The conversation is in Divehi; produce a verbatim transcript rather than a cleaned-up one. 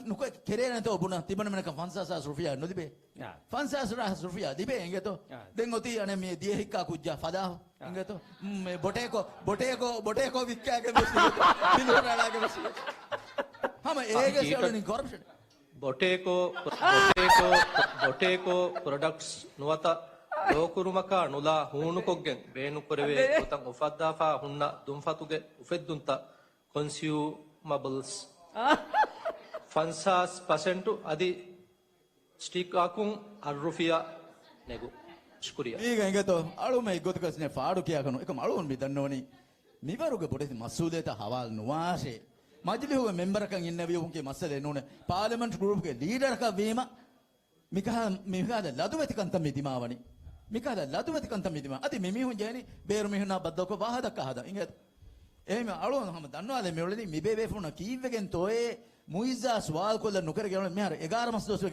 ނުކޮ ކެރޭނެތޯ ބުނާ ތިބަނަމެނަކަށް ފަންސާސް ހާސް ރުފިޔާ ނުލިބޭ. އާ. ފަންސާސް ހާސް ރުފިޔާ ލިބޭ އިނގޭތޯ؟ އާ. ދެން އޮތީ އަނެ މި ދިޔަ ހިއްކާ ކުއްޖާ ފަލާހު. އާ. އިނގޭތޯ؟ މް، މެ ބޮޓޭކޯ، ބޮޓޭކޯ، ބޮޓޭކޯ ވިއްކާގެން ވެސް އިނގޭތޯ؟ ބިލު ހުރާލާގެން ވެސް އިނގޭތޯ؟ ހަމަ އާ، އޭގެ ކީކަ- ސެވަލިން ކޮރަޕްޝަން. ބޮޓޭކޯ، ބޮޓޭކޯ، ބޮޓޭކޯ ޕްރޮޑަކްޓްސް ނުވަތަ ލޯކުރުމަކާ ނުލާ ހޫނުކޮށްގެން ބޭނުންކުރެވޭ އަދެ. ގޮތަށް އުފައްދާފާ ހުންނަ ދުންފަތުގެ އުފެއްދުންތައް ކޮންސިއުމަބަލްސް އާ. ފަންސާސް ޕަސެންޓު އަދި ސްޓިކާކުން އަށް ރުފިޔާ ނެގު. ޝުކުރިއްޔާ. މީގަ އިނގޭތޯ، އަޅުމެ އެއްގޮތަކަސް ފާޑު ކިޔާކަނު. އެކަމް އަޅުން މި ދަންނަވަނީ، މިވަރުގެ ބޮޑެތި މަސްއޫލިއްޔަތަށް ހަވާލު ނުވާށޭ. މަޖިލިހުގެ މެމްބަރަކަށް އިންނެވިޔުމުގެ މައްސަލައެއް ނޫނޭ. ޕާލަމެންޓް ގްރޫޕްގެ ލީޑަރަކަށް ވީމަ، މިކަހަ-، މިކަހަލަ ލަދުވެތި ކަންތައް މި ދިމާވަނީ. މިކަހަލަ ލަދުވެތި ކަންތައް މި ދިމާ. އަދި މި މީހުން ޖެހެނީ ބޭރު މީހުންނާ ބައްދަލުކޮށް ވާހަކަ ދައްކާ ހަދަން. އިނގޭތަ؟ އެހެން އަޅުން ހަމަ ދަންނަވާލެ މިއުޅެނީ މި ބޭބޭފުންނަށް ކީއްވެގެންތޯއޭ މުއިއްޒާ ސުވާލުކޮށްލަން ނުކެރިގެން އުޅެނީ މިހާރު އެގާރަ މަސް ދުވަސް